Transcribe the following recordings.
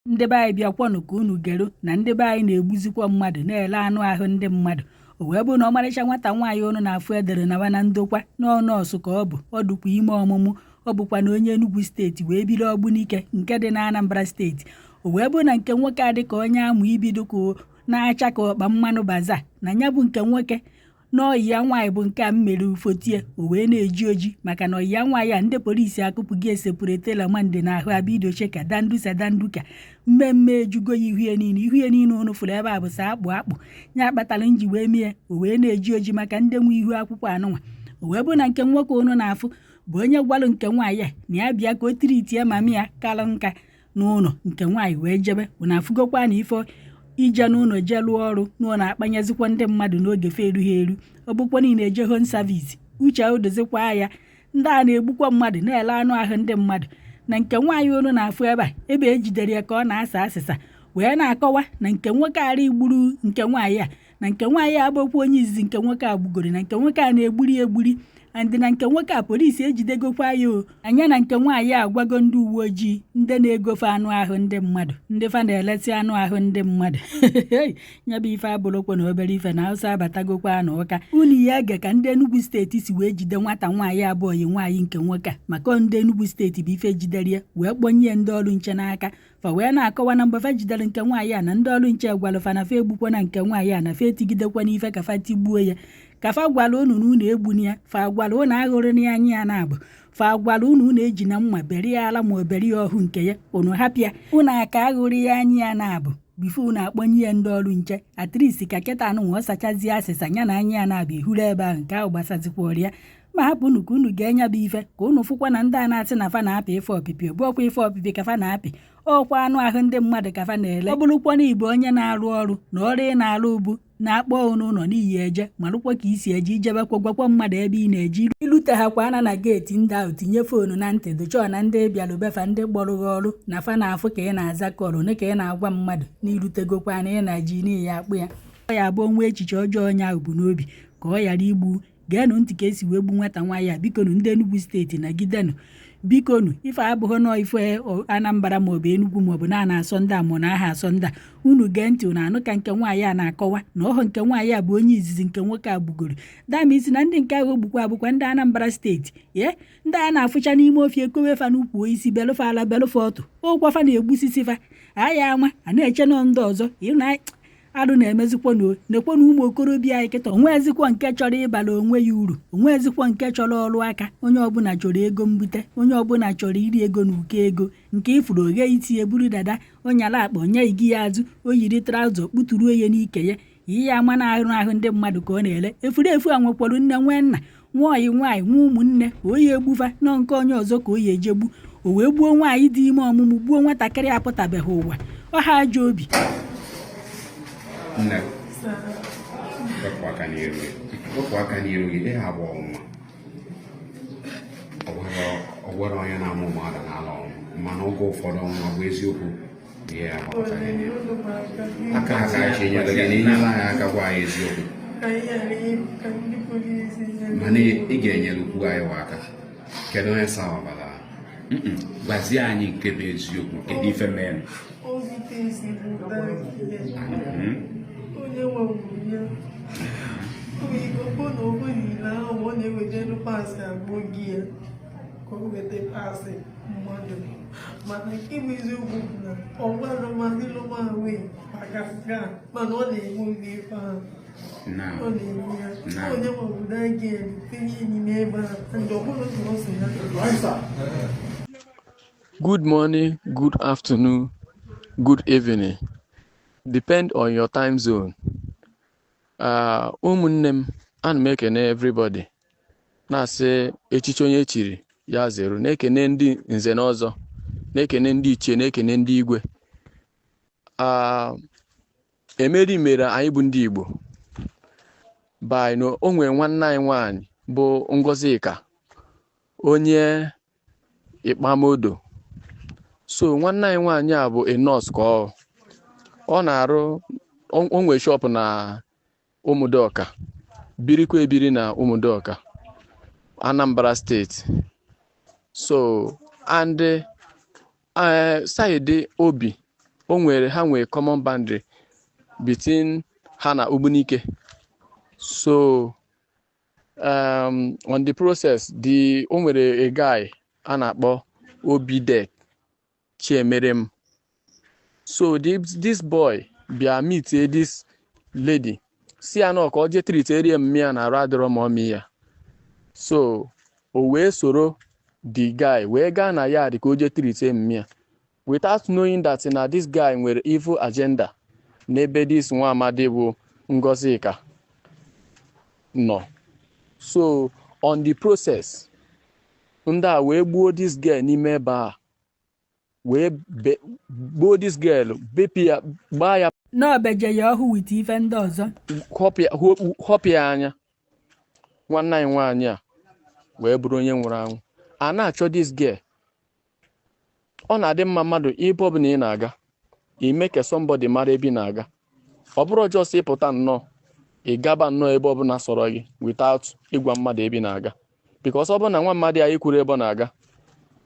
Ndị be anyị, bịakwanụ ka unu gero na ndị be anyị na-egbuzikwa mmadụ, na-ele anụ ahụ ndị mmadụ. O wee bụrụ na ọmarịcha nwata nwaanyị unu na-afụ edere nawa na ndokwa nọọ nọọsụ ka ọ bụ, ọ dụkwa ime ọmụmụ. Ọ bụkwa na onye Enugu Steeti wee biri Ogbunike nke dị na Anambra Steeti. O wee bụrụ na nke nwoke a dị ka onye amụ ibido ka na-acha ka ọkpa mmanụ baza na ya bụ nke nwoke na ọyị ya nwaanyị bụ nke a mmere ufotie. O wee na-eji oji maka na ọyị ya nwaanyị a, ndị polisi akụpụghị esepuretela mande na ahụ abidoche ka dandusa danduka mmemme ejugo ya ihu ya niile. Ihu ya niile unu fụrụ ebe a bụ sa akpụ akpụ ya kpatara nji wee mie. O wee na-eji oji maka ndị nwe ihu akwụkwọ anụnwa. O wee bụ na nke nwoke unu na-afụ bụ onye gwalụ nke nwaanyị a na ya bịa ka o tiritie mami ya kalụ nka n'ụlọ. Nke nwaanyị wee jebe. Unu afụgokwa na ife ije n'ụlọ jee lụọ ọrụ n'ụlọ akpanyezikwa ndị mmadụ n'oge fe erughị eru. Ọ bụkwa niile eje home service uche dozikwa ya. Ndị a na-egbukwa mmadụ, na-ele anụ ahụ ndị mmadụ. Na nke nwaanyị unu na-afụ ebe a, ebe ejidere ya ka ọ na-asa asịsa wee na-akọwa na nke nwoke ara igburu nke nwaanyị a, na nke nwaanyị a abụkwa onye izizi nke nwoke a gbugoro, na nke nwoke a na-egburi egburi andị na nke nwoke a polisi ejidegokwa ya. O anya na nke nwaanyị a agwago ndị uwe ojii, ndị na-egofe anụ ahụ ndị mmadụ, ndị fa na-elesi anụ ahụ ndị mmadụ ya bụ ife abụrụkwa na obere ife na Hausa abatagokwa na ụka unu ya ege ka ndị Enugu Steeti si wee jide nwata nwaanyị abụọ yi nwaanyị nke nwoke a, maka ndị Enugu Steeti bụ ife jidere ya wee kpọnye ndị ọrụ nche n'aka. Fa wee na-akọwa na mgbe fa jidere nke nwaanyị a, na ndị ọrụ nche gwalụ fa na fa egbukwana nke nwaanyị a, na fa etigidekwana ife ka fa tigbuo ya, ka fa gwara unu na unu egbuni ya. Fa gwara unu aghụrụ na ya anya ya na-abụ. Fa gwara unu unu eji na mma beri ya ala ma ọ beri ya ọhụ nke ya. Unu hapịa unu aka aghụrụ ya anya ya na-abụ before unu akpọnye ya ndị ọrụ nche. At least ka kịta anụ nwa ọ sachazie asịsa ya na anya ya na-abụ ihuru ebe ahụ nke ahụ gbasazikwara ya. Ma hapụ unu ka unu ga-enya bụ ife ka unu fụkwa na ndị a na-asị na fa na-apị ife ọpịpị ọbụọkwa ife ọpịpị ka fa na-apị, ọkwa anụ ahụ ndị mmadụ ka fa na-ele. Ọ bụrụkwa na ịbụ onye na-arụ ọrụ na ọrụ ị na-arụ bụ na-akpọ n'ụlọ n'iyi eje marụkwa ka isi eje ijebekwa, gwakwa mmadụ ebe ị na-eje ilute ha kwa ana na gate ndị ahụ, tinye phone na ntị dụchọọ na ndị bịalụbefa, ndị kpọrọ gị ọrụ na fa na-afụ ka ị na-aza call na ka ị na-agwa mmadụ na irutegokwa na ị na-ji n'ihi akpụ ya. Ọ ya abụ onwe echiche ọjọọ onye ahụ bụ n'obi ka ọ ghara igbu. Geenụ ntị ka esi wee gbu nwata nwaanyị a. Bikonu, ndị Enugu Steeti, nagidenụ bikonu. Ife abụghị nọọ ife Anambra maọbụ Enugu maọbụ na a na-asọ ndị a ma na aha asọ ndị a. Unu gee ntị, unu anụ ka nke nwaanyị a na-akọwa na ọhụ nke nwaanyị a bụ onye izizi nke nwoke a gbugoro damisi na ndị nke ahụ gbukwa abụkwa ndị Anambra Steeti ye. Ndị a na-afụcha n'ime ofie kowe fa n'ukwu isi belụfa ala belụfa ọtụ ụkwa fa na-egbusisi fa aya ama a na-eche nọ ndị ọzọ ịna arụ na-emezikwa na nekwa na ụmụ okorobịa anyị kịta onwezikwa nke chọrọ ịbara onwe ya uru, onwezikwa nke chọrọ ọrụ aka. Onye ọbụla chọrọ ego mbute, onye ọbụla chọrọ iri ego na ụkọ ego nke ifuru oghe itinye buru dada onyala akpa onye igi ya azụ o yiri trouser kputuruo ya n'ike ya iyi ama na ahụ ahụ ndị mmadụ ka ọ na-ere efuru efu a. Nwekwara nne, nwee nna, nwa ọyị nwaanyị, nwa ụmụnne ka o ya egbufa nọ nke onye ọzọ ka o ya ejegbu. O wee gbuo nwaanyị dị ime ọmụmụ, gbuo nwatakịrị apụtabeghị ụwa. Ọha ajọ obi. Nne, wepụ aka n'iru gị, wepụ aka n'iru gị. Ihe agba ọnwụnwa ọ gwara onye na-amụ mmadụ n'ala ọnwụ, mana oge ụfọdụ ọnwụnwa bụ eziokwu ihe ya gbapụtara ya aka ha ka anyị chi nyere gị na inyere anyị aka gwa anyị eziokwu, mana ị ga-enyere ukwu anyị wa aka. Kedu onye sa ọbara? Gwazie anyị nke bụ eziokwu. Kedu ife mere? Onye nwegburu ya na ogo niile ahụ ọ na-ewejelu parts agbụ gị ya ka o weta parts mmadụ, mana nke bụ eziokwu bụ na ọ gwara m adịlụ m awe maka nke a, mana ọ na-eme ụdị ife ahụ. Ọ na-eme ya. Onye nwegburu gị tinye n'ime ebe a ndị ọ bụrụ na ọ sị ya. Good morning, good afternoon, good evening. Depend on your time zone. Ụmụnne m, ana m ekene everybody, na-asị echichi onye echiri ya zero, na-ekene ndị nze na ọzọ, na-ekene ndị ichie, na-ekene ndị igwe. Emeri mere anyị bụ ndị Igbo by na o nwere nwanne anyị nwanyị bụ Ngozika, onye Ịkpamodo. So nwanne anyị nwaanyị a bụ a nurse ka ọ na-arụ. O nwere shop na Ụmụdọka, birikwa ebiri na Ụmụdọka, Anambra Steeti. So and side obi O nwere, ha nwere common boundary between ha na Ogbunike. So on the process, the o nwere a guy a na-akpọ Obidek Chiemerem. So this boy bịa meet this lady, si ya nọ ka ọ jee treat erie mmịa na arụ adịrọ ma ọmị ya. So o wee soro the guy wee gaa na yard ka o jee treat mmịa, without knowing that na this guy nwere evil agenda n'ebe this nwa amadi bụ Ngozika nọ. So on the process, ndị a wee gbuo this girl n'ime ebe a, wee gbuo this girl, bepụ ya, gbaa ya n'obeje ya ọhụ with ife ndị ọzọ. Họpụ ya anya. Nwanne anyị nwaanyị a wee bụrụ onye nwụrụ anwụ. A na-achọ this girl. Ọ na-adị mma mmadụ, ebe ọbụla ị na-aga, ime ka somebody mara ebe ị na-aga. Ọ bụrụ just ịpụta nnọọ, ị gaba nnọọ ebe ọbụla sọrọ gị without ịgwa mmadụ ebe ị na-aga, because ọ bụrụ na nwa mmadụ anyị kwuru ebe ọ na-aga,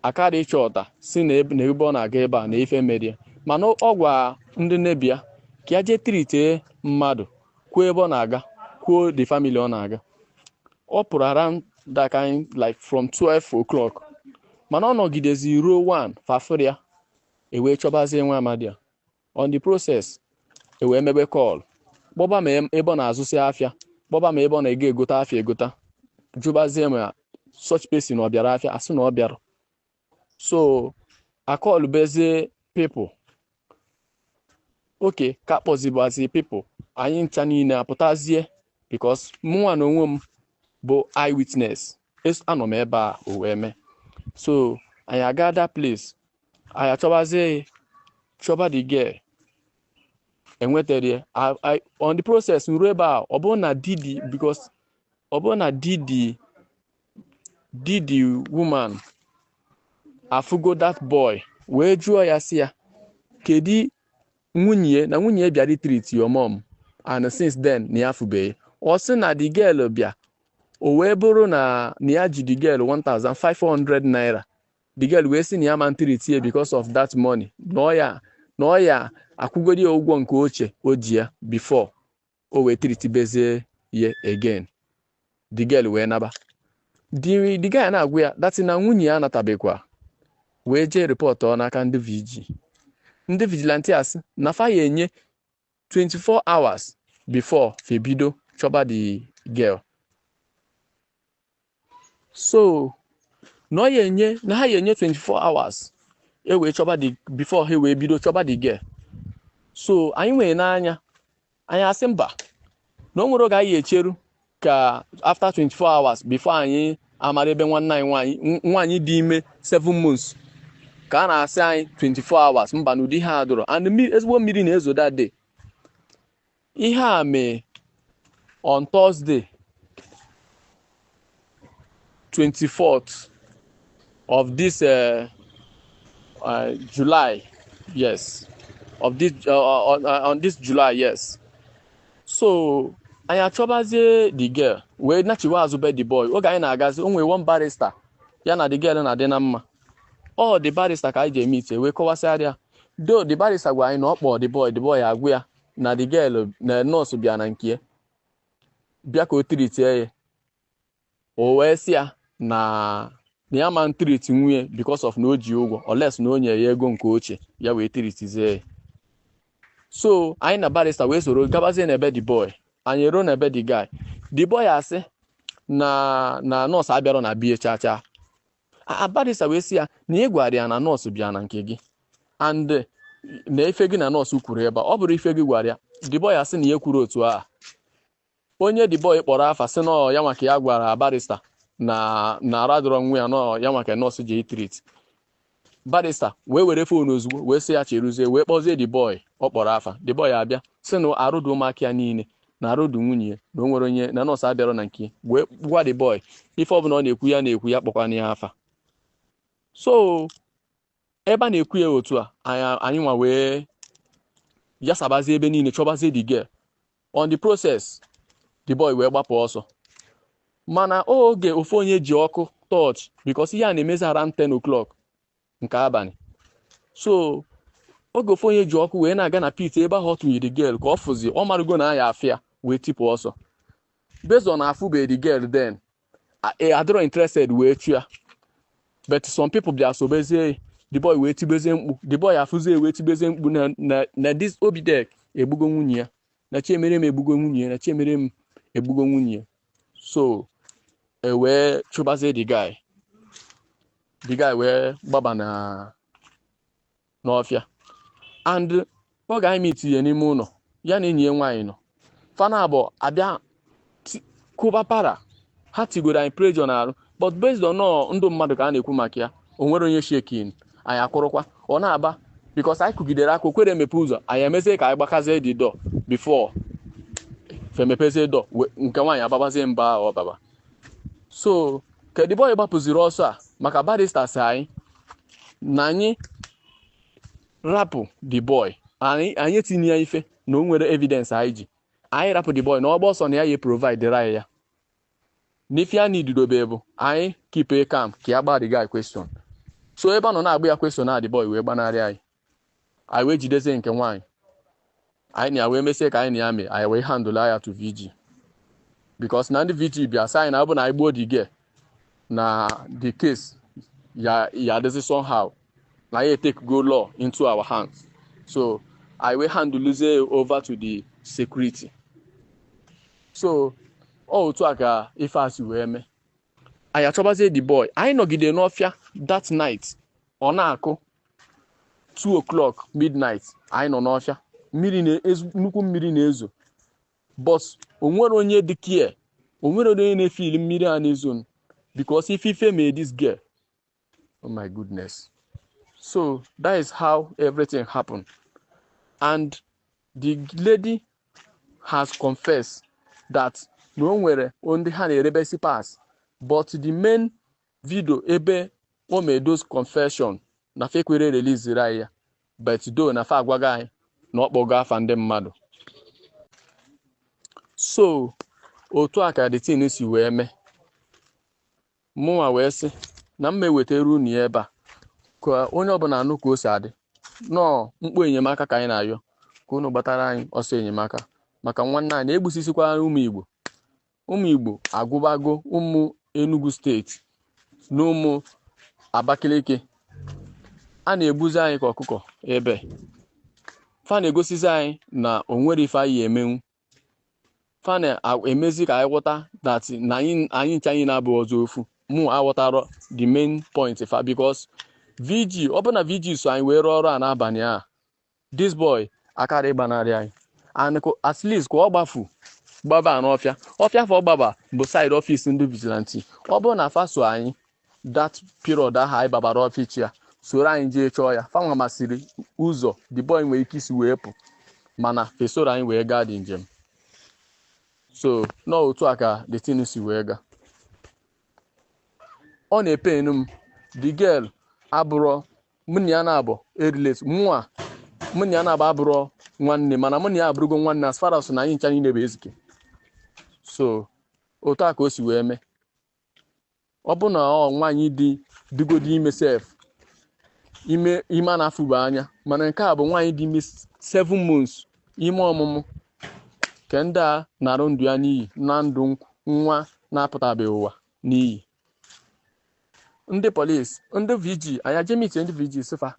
akara ịchọ ọta si na ebe ọ na-aga ebe a na ife merie. Mana ọ gwa ndị nebia ka ya jee treat mmadụ, kwuo ebe ọ na-aga, kwuo the family ọ na-aga. Ọ pụrụ around that kind, like from 12 o'clock, mana ọ nọgidezi ruo 1 fafụrụ ya. Ewee chọbazie nwa amadi a. On the process, ewee mebe call, kpọba ma ebe ọ na-azụsị afịa, kpọba ma ebe ọ na-ego egota afịa egota, jụbazie ma such person ọ bịara afịa, asị na ọ bịara. So akọlụbezie people. Oke ka kpọzibazi people, anyị ncha niile apụtazie, because mụnwa na onwe m bụ eyewitness. Anọ m ebe a o wee mee. So anyị aga that place, anyị achọbazie, chọba the girl, enwetara ya. On the process, ruo ebe a, ọ bụrụ na didi, because ọ bụrụ na didi woman afụgo that boy, wee jụọ ya, sị ya kedu nwunye, na nwunye bịara treat your mom, and since then na ya afụbeghị. Ọ sị na the girl bịa, o wee bụrụ na ya ji the girl 1500 naira. The girl wee sị na ya ma treat ya because of that money, na ọ ya akwụgodi ya ụgwọ nke ochie o ji ya before o wee treat bezie ya again. The girl wee naba. The guy na-agwa ya that na nwunye ya anatabekwa, wee jee report ọ n'aka ndị VG, ndị vigilante asị na fa ya enye 24 hours before fa bido chọba the girl. So na ọ ya enye, na ha ya enye 24 hours e wee chọba the, before ha wee bido chọba the girl. So anyị nwere n'anya anyị asị mba, na o nwere oge anyị echeru ka after 24 hours before anyị amara ebe nwanne anyị nwaanyị, nwaanyị dị ime 7 months, ka a na-asị anyị 24 hours. Mba, n'ụdị ihe a dụrọ. And ezigbo mmiri na-ezo that day. Ihe a mee on Thursday, 24th of this July, yes, of this on this July, yes. So anyị achọbazie the girl, wee nachiwa azụ be the boy. Oge anyị na-agazi, o nwere one barrister ya na the girl na-adị na mma. Ọ the barrister ka anyị ji eme ite wee kọwasịarịa ya do. The barrister gwa anyị na ọ kpọọ the boy, the boy agwụ ya na the girl na nọọsụ bịa na nke ya, bịa ka o treatie ya. O wee sị ya na ya ma treat nwunye because of na o ji ụgwọ, unless na o nyere ya ego nke ochie ya wee treatizie ya. So anyị na barrister wee soro gabazie n'ebe the boy. Anyị eruo n'ebe the guy, the boy asị na nọọsụ abịarọ na bie cha cha. A barrister wee sị ya na ị gwara ya na nọọsụ bịa na nke gị, and na ife gị na nọọsụ kwuru ebe a, ọ bụrụ ife gị gwara ya. The boy asị na ya kwuru otu a. Onye the boy kpọrọ afa sị nọ ya maka ya gwara barrister na aradọrọ nwa ya, nọ ya maka nọọsụ ji treat. Barrister wee were phone ozugbo, wee sị ya cheruzie, wee kpọzie the boy ọ kpọrọ afa. The boy abịa sị na arụdụ ụmụaka ya niile, na arụdụ nwunye ya, na o nwere onye na nọọsụ abịarọ na nke ya. Wee gwa the boy ife ọbụla ọ na-ekwu, ya na-ekwu, ya kpọkwana ya afa. So ebe a na-ekwu ya otu a, anyị nwa wee yasabazie ebe niile, chọbazie the girl. On the process, the boy wee gbapụ ọsọ. Mana oge ofu onye ji ọkụ torch, because ihe a na-emezi around 10 o'clock nke abalị. So Oge ofu onye ji ọkụ wee na-aga na pit ebe ahụ ọ tụnyere girl ka ọ fụzi, ọ marụgo na aya afịa wee tipụ ọsọ. Based on afụbe the girl, then adịrọ interested wee chụ ya, but some people bịa sobezie the boy wee tibezie mkpu. The boy afụzie wee tibezie mkpu na this Obidek egbugo nwunye ya, na Chiemere m egbugo nwunye ya, na Chiemere m egbugo nwunye ya. So e wee chụbazie the guy. The guy wee gbaba na n'ọfịa, and oge anyị meetinye n'ime ụlọ ya na enyi ya nwaanyị nọ, fana abụọ abịa kụba para. Ha tigoro anyị pressure n'arụ, but based on nọọ ndụ mmadụ ka a na-ekwu maka ya, o nwere onye shaking anyị akwụrụkwa. Ọ na-aba because anyị kụgidere aka, o kwere emepe ụzọ. Anyị emezie ka anyị gbakazie the door before femepezie door, nke nwaanyị ababazie mba ahụ ọ baba. So kedu boy gbapụziri ọsọ a maka barrister si anyị na anyị rapụ the boy, anyị etinye ya ife na o nwere evidence anyị ji. Anyị rapụ the boy na ọgba ọsọ na ya ya provide anyị ya n'ife ya nididobe bụ anyị keep a calm ka ya gbaa the guy question. So ebe a nọ na-agba ya question na the boy wee gbanarị anyị. Anyị wee jidezie nke nwaanyị anyị na ya wee mesie ka anyị na ya mee. Anyị wee handle ya to VG because na ndị VG bịa sị anyị na ọ bụ na anyị gbuo the girl na the case ya ya adịzi somehow, na ya take go law into our hands. So anyị wee handlezie over to the security. So ọ otu a ka ife a si wee mee. Anyị achọbazie the boy. Anyị nọgide n'ọfịa that night. Ọ na-akụ 2 o'clock midnight, anyị nọ n'ọfịa. Mmiri na nnukwu mmiri na-ezo, but o nwere onye dị care, o nwere onye na-efili mmiri a na-ezo because ife mee this girl. Oh my goodness. So that is how everything happened, and the lady has confessed that na o nwere ndị ha na-erebesi pass, but the main video ebe o mee those confession na fa ekwere release anyị ya, but though na fa agwago anyị na ọ kpọgo afa ndị mmadụ. So otu a ka the thing si wee mee. Mụnwa wee sị na m ewetara unu ya ebe a ka onye ọbụla anụ ka o si adị. Nọọ mkpu enyemaka ka anyị na-ayọ ka unu gbatara anyị ọsọ enyemaka maka nwanne anyị na-egbusisikwara ụmụ Igbo. Ụmụ Igbo agụbago, ụmụ Enugu Steeti na ụmụ Abakaliki, a na-egbuzi anyị ka ọkụkọ. Ebe fa na-egosizi anyị na o nwere ife anyị emenwu, fa na-emezi ka anyị ghọta that na anyị nche anyị na-abụ ọzọ ofu. Mụ aghọtarọ the main point fa because VG, ọ bụ na VG so anyị wee rụọ ọrụ a n'abalị a, this boy akara ịgbanarị anyị. And at least ka ọ gbafu gbaba n'ọfịa, ọfịa fa ọ gbaba bụ side office ndị vigilante. Ọ bụrụ na fa so anyị that period ahụ anyị babara ọfịs ya, soro anyị jee chọọ ya, fanwa masịrị ụzọ the boy nwere ike isi wee pụ, mana fesoro anyị wee gaa dị njem. So nọọ otu a ka the thing si wee gaa. Ọ na-epenu m. The girl abụrọ mụ na ya na-abụ erelate, mụa mụ na ya na-abụ abụrọ nwanne, mana mụ na ya abụrụgo nwanne as far as na anyị ncha niile bụ Ezike. So otu a ka o si wee mee. Ọ bụ na ọ nwaanyị dị dịgodi ime sef, ime ime a na-afụba anya, mana nke a bụ nwaanyị dị ime 7 months, ime ọmụmụ, ke ndị a na-arụ ndụ ya n'iyi na ndụ nwa na-apụtabeghị ụwa n'iyi. Ndị polisi, ndị VG, anyị aje ndị VG sị fa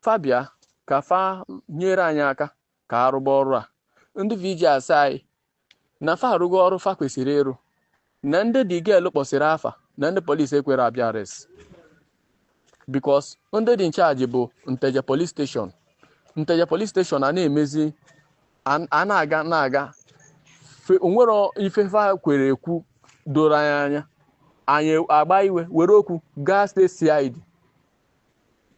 fa bịa ka fa nyere anyị aka ka arụba ọrụ a. Ndị VG asị anyị na fa arụgo ọrụ fa kwesịrị ịrụ, na ndị the girl kpọsịrị afa na ndị polisi ekwere abịa arrest because ndị dị in charge bụ Nteje Police Station. Nteje Police Station a na-emezi a na-aga na-aga, onwero ife fa kwere ekwu doro anyị anya. Anyị agba iwe were okwu gaa State CID.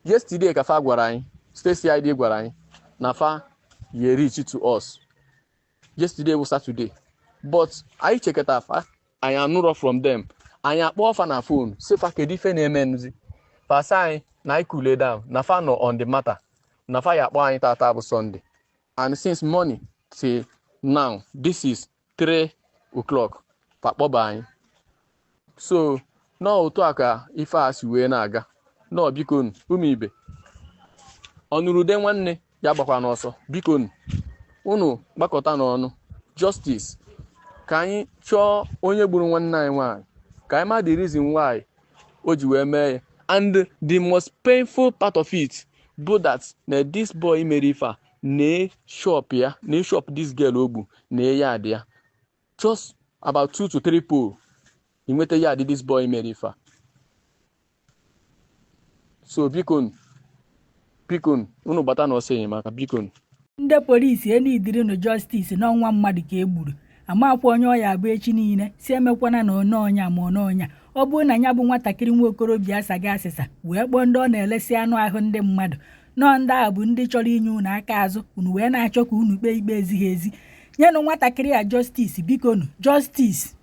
Yesterday ka fa gwara anyị, State CID gwara anyị na fa ye reach to us. Yesterday bụ Saturday, but anyị chekọta fa, anyị anụrọ from them. Anyị akpọọ fa na phone sị fa kedu ife na-eme nzi. Fa sị anyị na anyị cool down, na fa nọ on the matter, na fa ya akpọ anyị tata bụ Sunday. And since morning till now, this is 3 o'clock, fa kpọba anyị. So nọọ otu a ka ife a si wee na-aga. Nọọ biko, ụmụ ibe. Ọnụrụ ude nwanne ya gbakwa n'ọsọ. Biko unu gbakọta n'ọnụ, justice, ka anyị chọọ onye gburu nwanne anyị nwaanyị, ka anyị ma the reason why o ji wee mee ya. And the most painful part of it bụ that na this boy mere ife a na shop ya, na shop this girl ogbu na yard ya, just about 2 to 3 pole inweta yard this boy mere ife a. So biko, biko, unu gbata n'ọsọ enyemaka, biko. Ndị polisi enidirinu justice n'ọnwa mmadụ ka e gburu amakwa onye ọya abụ echi niile si emekwana na ọnọọnya ma ọnọọnya. Ọ bụrụ na ya bụ nwatakịrị nwa okorobịa asaghị asịsa wee kpọọ ndị ọ na-elesi anụ ahụ ndị mmadụ nọọ, ndị ahụ bụ ndị chọrọ inye unu aka azụ, unu wee na-achọ ka unu kpee ikpe ezighị ezi. Nyenụ nwatakịrị a justice, bikonu, justice.